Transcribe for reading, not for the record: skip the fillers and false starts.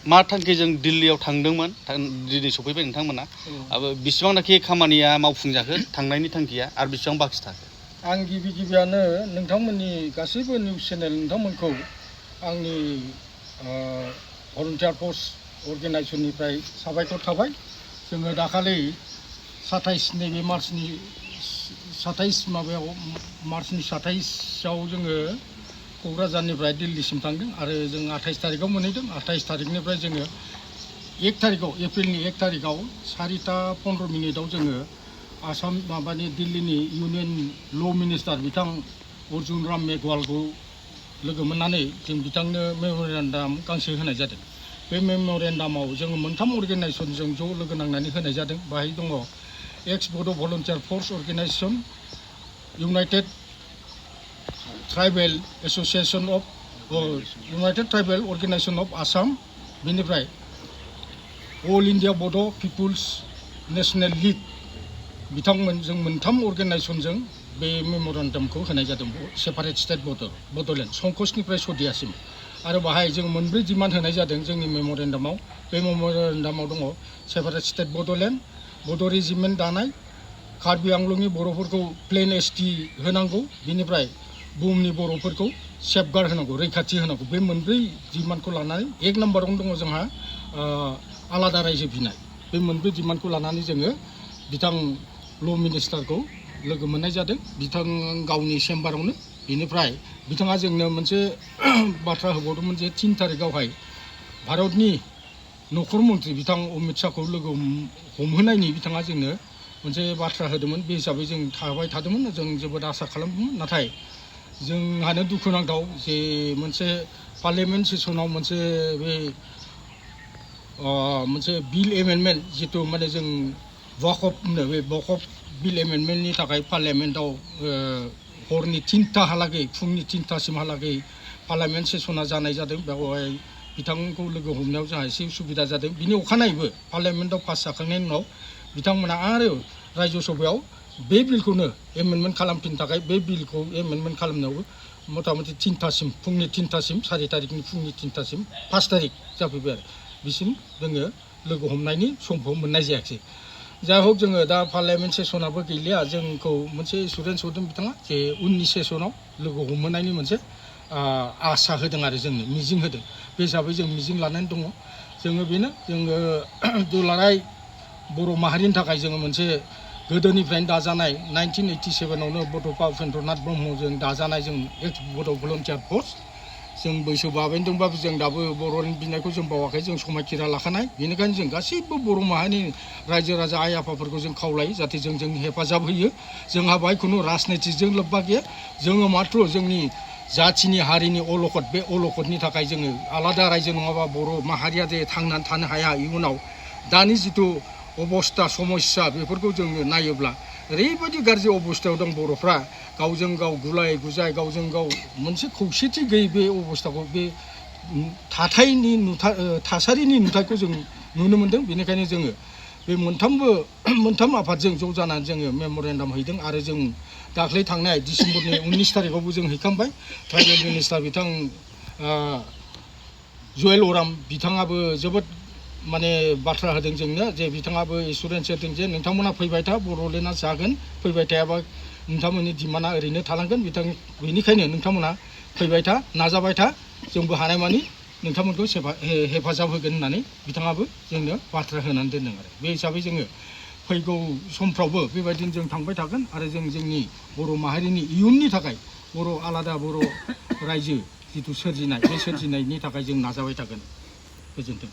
मा थांखिजों दिल्लीयाव थांदोंमोन दिनै सफैबाय नोंथांमोना बेसेबांनाखि खामानिया मावफुंजाखो थांनायनि थांखिया आरो बेसेबां बाखि थाखो आं गिबियावनो नोंथांमोननि गासैबो निउस चेनेल नोंथांमोनखौ आंनि भलन्टियार फर्स अर्गेनाइजेसननिफ्राय साबायखर थाबाय जोङो दाखालि 27 नैबे मार्चनि 27आव जोङो क'क्राझारनिफ्राय दिल्लीसिम थांदों आरो जों 28 तारिखआव मोनहैदों 28 तारिखनिफ्राय जोङो 1 तारिखआव एप्रिलनि 1 तारिखआव 4:15 जोङो आसाम माबानि दिल्लीनि इउनियन ल' मिनिस्टार बिथां अर्जुन राम मेघवालखौ लोगो मोननानै जों बिथांनो मेम'रेन्डाम गांसे होनाय जादों बे मेम'रेन्डामाव जोङो मोनथाम अर्गेनाइजेसनजों ज' लोगो नांनानै होनाय जादों बाहाय दङ ex Bodo' volunteer force organisation united tribal association of united tribal organisation of Assam बेनिफ्राय all India Bodo' people's national league बिथांमोन जों मोनथाम अर्गेनाइजेसनजों बे मेम'रेन्डामखौ होनाय जादों सेपारेट स्टेट बड'लेण्ड संकसनिफ्राय सदियासिम आरो बाहाय जों मोनब्रै डिमान्ड होनाय जादों जोंनि मेम'रेन्डामाव बे मेम'रेन्डामाव दङ सेपारेट स्टेट बड'लेण्ड बड' रेजिमेन्ट दानाय कार्बि आंलंनि बर'फोरखौ प्लेन एसटि होनांगौ बिनिफ्राय बुहुमनि बर'फोरखौ सेफगार्ड होनांगौ रैखाथि होनांगौ बे मोनब्रै डिमान्डखौ लानानै 1 नाम्बारावनो दङ जोंहा आलादा रायजो बिनाय बे मोनब्रै डिमान्डखौ लानानै जोङो बिथां ल' मिनिस्टारखौ लोगो मोननाय जादों बिथां गावनि चेम्बारावनो बिनिफ्राय बिथाङा जोंनो मोनसे बाथ्रा होबावदोंमोन जे 3 तारिखआवहाय भारतनि नखर मन्थ्रि बिथां अमित शाहखौ लोगो हमहोनायनि बिथाङा जोंनो मोनसे बाथ्रा होदोंमोन बे हिसाबै जों थाबाय थादोंमोन जों जोबोद आसा खालामदोंमोन नाथाय जोंहानो दुखुनांथाव जे मोनसे पार्लियामेन्ट सेसनाव मोनसे बे मोनसे बिल एमेन्डमेन्ट जिथु माने जों वकफ बे वकफ बिल एमेन्डमेन्टनि थाखाय पार्लियामेन्टआव हरनि 3टाहालागै फुंनि 3टासिमहालागै पार्लियामेन्ट सेसना जानाय जादों बेवहाय बिथांखौ लोगो हमनायाव जोंहा एसे उसुबिदा जादों बिनि अखानायैबो पार्लियामेन्टआव पास जाखांनायनि उनाव बिथांमोना आरो रायजो सभायाव बे बिलखौनो एमेन्डमेन्ट खालामफिननो थाखाय बे बिलखौ एमेन्डमेन्ट खालामनायावबो मथा मथि 3टासिम फुंनि 3टासिम 4 तारिखनि फुंनि 3टासिम 5 तारिख जाफैबाय आरो बिसिम जोङो लोगो हमनायनि समखौ मोननाय जायाखिसै जाय हक जोङो दा पार्लियामेन्ट सेसनाबो गैलिया जोंखौ मोनसे एसुरेन्स हरदों बिथाङा जे उननि सेसनाव लोगो हमहोनायनि मोनसे आसा होदों आरो जोंनो मिजिं होदों बे हिसाबै जों मिजिं लानानै दङ जोङो बेनो जोङो दुलाराय बर' माहारिनि थाखाय जोङो मोनसे गोदोनिफ्रायनो दाजानाय 1987आवनो बड'फा उपेन्द्रनाथ ब्रह्मजों दाजानाय जों एक्स बड' भलन्टियार फर्स जों बैसो बाबेन दंबाबो जों दाबो बर'नि बिनायखौ जों बावाखै जों समायखिरा लाखानाय बेनिखायनो जों गासैबो बर' माहारिनि रायजो राजा आइ आफाफोरखौ जों खावलायो जाहाथे जों हेफाजाब होयो जोंहा बाहाय खुनु राजनितिजों लोब्बा गैया जोङो माथ्र जोंनि जाथिनि हारिनि अलखद बे अलखदनि थाखाय जोङो आलादा रायजो नङाबा बर' माहारिया जे थांनानै थानो हाया इयुनाव दानि जिथु अबस्था समस्या बेफोरखौ जोङो नायोब्ला ओरैबायदि गाज्रि अबस्थायाव दं बर'फ्रा गावजों गाव गुलाय गुजाय गावजों गाव मोनसे खौसेथि गैयै बे अबस्थाखौ बे थासारिनि नुथायखौ जों नुनो मोन्दों बेनिखायनो जोङो बे मोनथाम आफादजों ज' जानानै जोङो मेम'रेन्डाम हैदों आरो जों दाख्लै थांनाय डिसेम्बरनि 19 तारिखआवबो जों हैखांबाय ट्राइबेल मिनिस्टार बिथां जुवेल अराम बिथाङाबो जोबोद माने बाथ्रा होदों जोंनो जे बिथाङाबो एसुरेन्स होदों जे नोंथांमोना फैबाय था बड'लेण्डआ जागोन फैबाय थायाबा नोंथांमोननि डिमान्डआ ओरैनो थालांगोन बेनिखायनो नोंथांमोना फैबाय था नाजाबाय था जोंबो हानायमानि नोंथांमोनखौ हेफाजाब होगोन होननानै बिथाङाबो जोंनो बाथ्रा होनानै दोनदों आरो बे हिसाबै जोङो फैगौ समफ्रावबो बेबायदिनो जों थांबाय थागोन आरो जों जोंनि बर' माहारिनि इयुननि थाखाय आलादा बर' रायजो जिथु सोरजिनाय बे सोरजिनायनि थाखाय जों नाजाबाय थागोन गोजोन्थों।